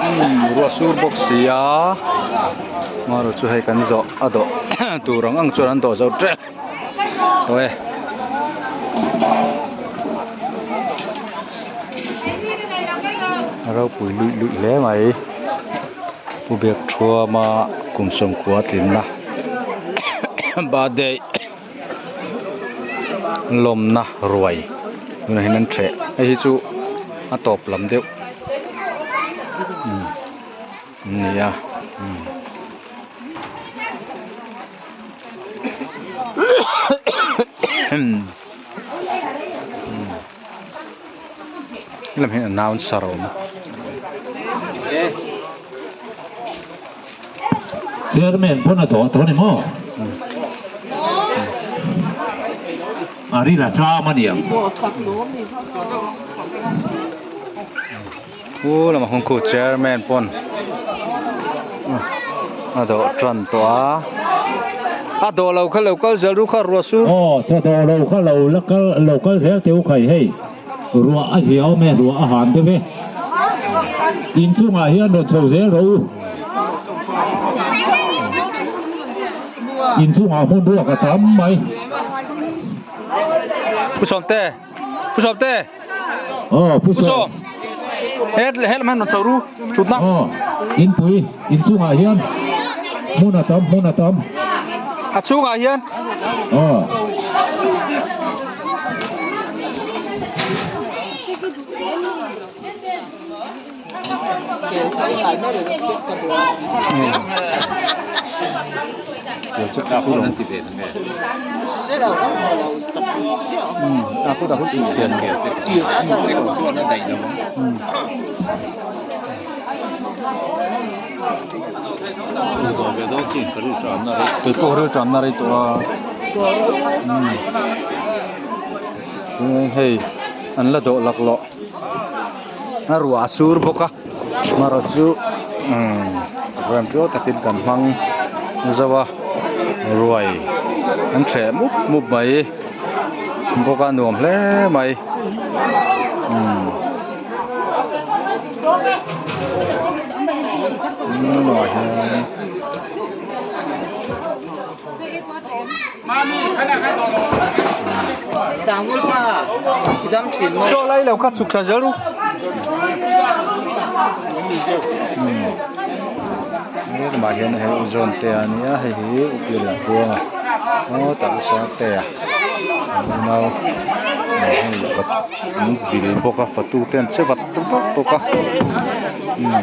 Umm ruah sur bawk si a marawh chu hei kan zawh a dawh tur ang ang chuan an dawh zo tep tawh e. A ropui luih luih hle mai pu biak thuama kum sawmkua tlinna birthday lawmna ruai tunah hian an ṭheh hei hi chu a tawp lam deuh umm an ni a umm. Helam hian announcer a awm. Chairman pawn a dawh tawh a ni maw? A ril a tlam a niang. Pu lamah khawn khu chairman pawn a dawh tan tawh a, a dawh lo kha lo kal zel ru kha ruah su. Aw chaw dawh lo kha lo la kal lo kal zel teh u khai hei ruah a zia awm e ruah a han deuh e inchungah hian rawn chho zel rawh u inchungah hmun ruak a tam mai. Pu Sawmte Pu Sawmte. Aw Pu Sawm. Het leh helm han rawn chho ru thutna. Aw inpui inchungah hian hmun a tam hmun a tam. A chhungah hian. Aw. Keipawh rilṭamna rei tawh a hei an la dawh laklawh. A ruah a sur bawk a marawh chu umm rem teuh takin kan hmang zo a ruai an hreh mup mup mai bawk a nuam hle mai umm lamah hian. Chaw lai lo kha chhuk thla zel ru. He lamah hian hei u zawn te a nia hei hi u pian tluanga aw tah u sang te a nau hei an vil bawk a fatu te an che vat vat bawk a umm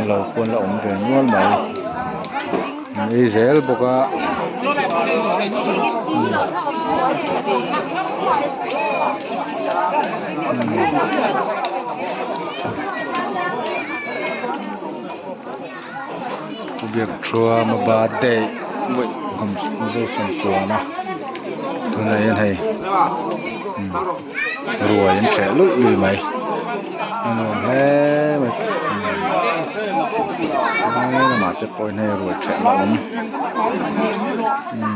lo pawn la awm ve nual mai an ei zel bawk a umm biak thuam a birthday tunah hian hei ruai an ṭheh luih luih mai a nuam hle mai he lamah te pawh hian hei ruai ṭheh na awm umm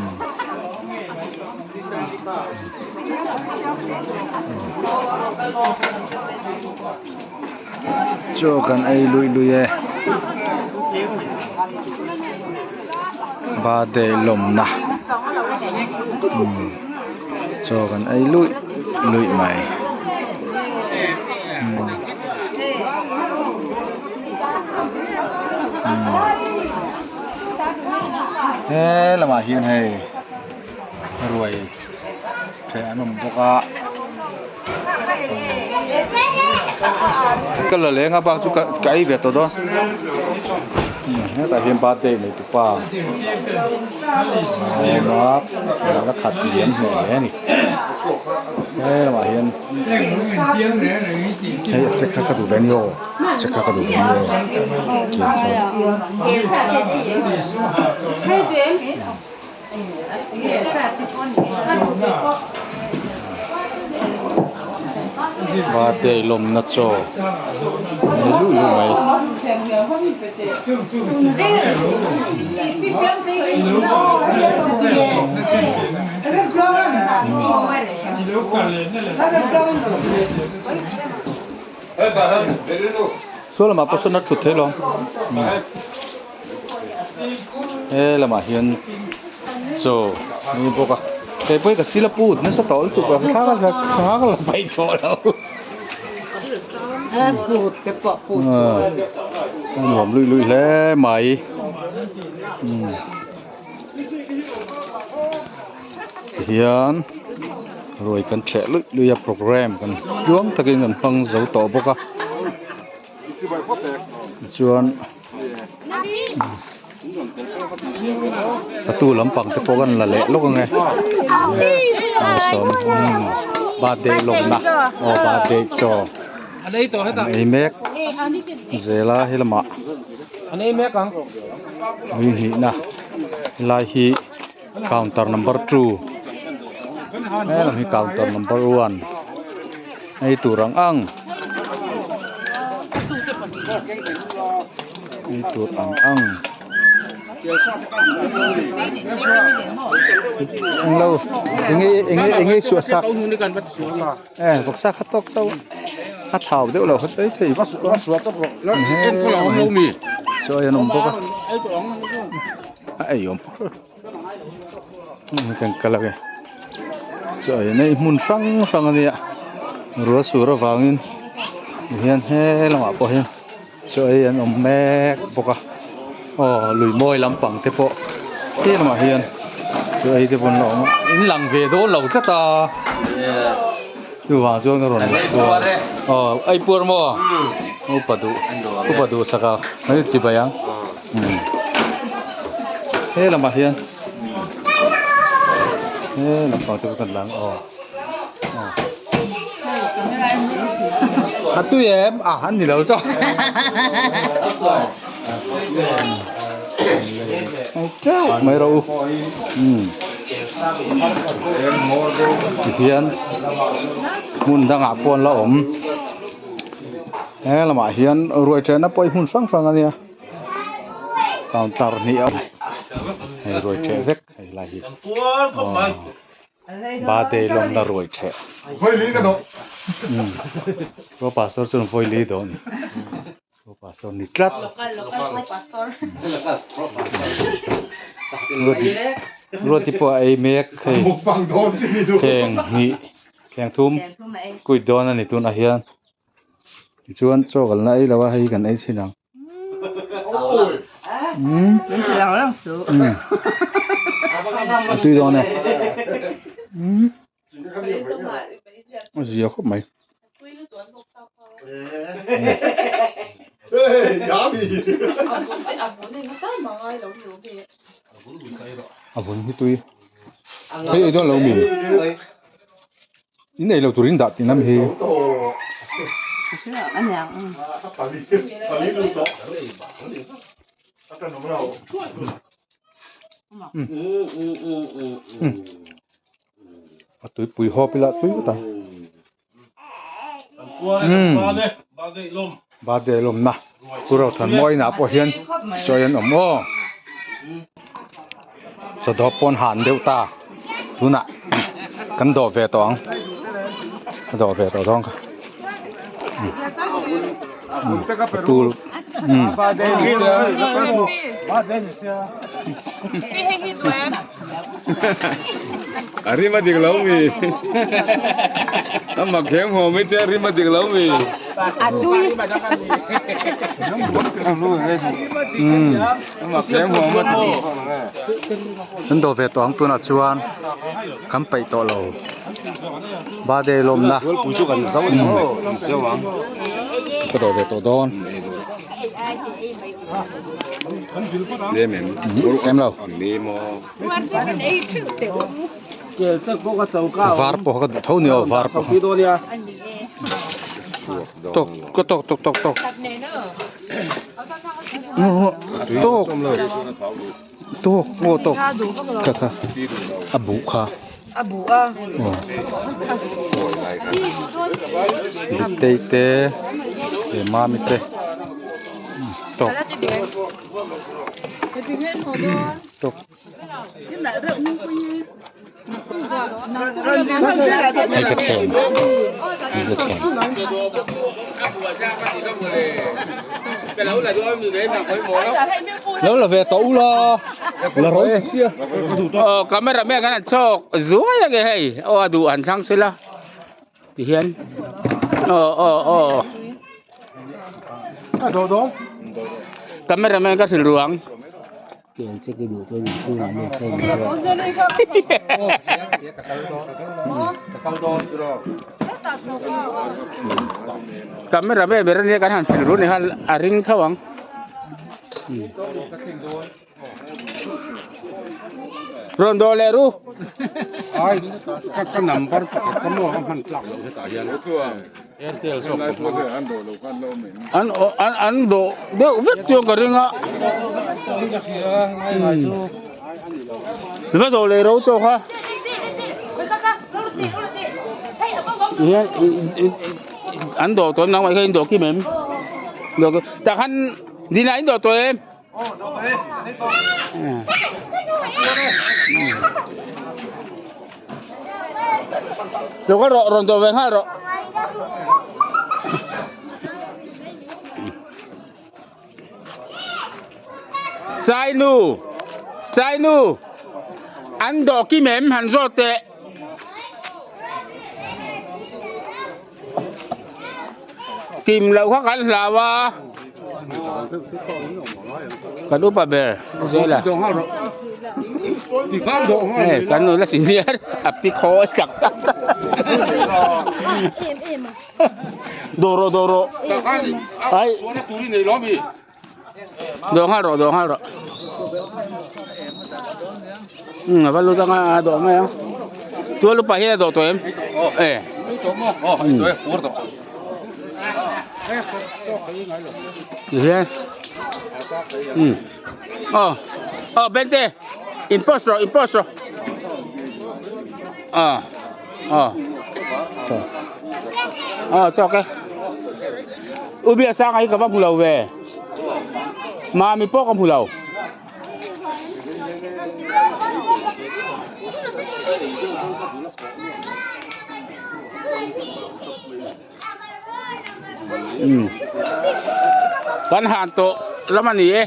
chaw kan ei luih luih e birthday lawmna umm. Chaw kan ei luih luih mai umm umm he lamah hian hei ruai ṭheh an awm bawk a ka la leng a bak chu ka ei ve tawh dawn hetah hian birthday nei tu pa a awm a la khat liam hmel hle a ni he lamah hian hei a check kha ka duh ve ni aw check kha ka duh ve ni aw Birthday lawmna chaw nei luh luh mai. Saw lamah pawh sawn a thut theih lo he lamah hian chaw a ni bawk a kei pawh hi ka chil a put nasa tawh lutuk a thla ka thla ka la paih tawh lo a nuam luih luih hle mai umm tihian ruai kan ṭheh luih luih a programme kan tluang takin kan hmang zo tawh bawk a tichuan satu lampang te pawh kan la leh lawk ange birthday lawmna aw birthday chaw an ei mek zela helamah lui hnihna helai hi counter number 2 helam hi counter number 1 ei tur ang ang ei tur ang ang englo enge enge enge suah sak e vawksa kha tawk chauh a thau deuh lo kha ei thei vak chaw ei an awm bawk a a ei awm kan kal ange chaw ei na hi hmun hrang hrang a nia ruah sur avangin tihian he lamah pawh hian chaw ei an awm mek bawk a aw lui mawi lampang te pawh he lamah hian chaw ei te pawh an lo awm a in lang ve dawn lo tlat a chuvang chuan ka rawn aw ei puar maw upa duh upa duh sak a hei chibai ang. He lamah hian he lampang te pawh kan lang aw a tui em a an ni lo chaw teuh mai rawh u tihian hmun dangah pawh an la awm he lamah hian ruai ṭhenna pawh hi hmun hrang hrang a nia. Counter hnih a awm hei ruai ṭheh vek hei lai hi aw birthday lawmna ruai ṭheh umm pro pastor chuan vawi li dawn pro pastor ni tlat ruati ruati pawh a ei mek hei thleng hnih thleng thum kuit dawn a ni tunah hian. Tichuan chaw kan la ei lo a hei kan ei chhin ang. Umm. A tui dawn e. Umm. A zia khawp mai. A vun hi tui. Hei ei dawn lo mi. In ei lo turin dah tihna mi hi. A tuipui hawp ila tui vut ang. Birthday lawmna Pu Rothanmawia inah pawh hian chaw an awm aw. Chaw dawp pawn han deuh ta tunah kan dawh ve tawh ang ka dawh ve tawh dawn kha ka tul umm. A rim a dik lo mi a mak khem haw mai te a rim a dik lo mi a tui a mak khem haw mai Kan dawh ve tawh ang tunah chuan kan peih tawh lo birthday lawmna ka dawh ve tawh dawn. Em lo. Var pawh ka duh tho ni aw var pawh. Tok ka tok tok tok tok. Tok tok aw tok kha kha a buh kha. A buh a. Ditei te leh mami te tok tok. Hei ka thleng hei ka thleng. Lo la ve tawh ula la rawn sia. Aw camera man kan han chhawk zuai ange hei aw a duh han thlang sela tihian aw aw aw camera man ka hrilh ruang. Kel che ka duh chuan inchhungah mi phone a ruat. Camera ber ber ania kan han hrilh run khan a ring tho ang. Rawn dawh leh ru. Ai ka number pakhat ka maw ka hman tlak loh hetah hian. Airtel zawk ka hmang. An an an dawh deuh vek chuan ka ring a. Va dawh leh ro chawk a. Hian an dawh tawh em nangmah kha in dawh kim em? Dawh kim tah khan Dina in dawh tawh em? Lo kal rawh rawn dawh ve nghal rawh. Chai nu chai nu an dawh kim em han zawt teh. Kim loh kha kan hlau a. Kan upa ber zel a. Hei kan nula senior a pi khawi tak tak. Dawh rawh dawh rawh. Ai. Dawh nghal rawh dawh nghal rawh. Um a va lut anga a dawh mai ang. Tual upa hian a dawh tawh em? E. Hian. Um. Oh. Oh Bente. In post rawh in post rawh. Ah. Ah. Ah tawk e. U bia sang ai ka va hmu lo ve. Mami pawh ka hmu lo. Um. Kan han tawh lam a ni e.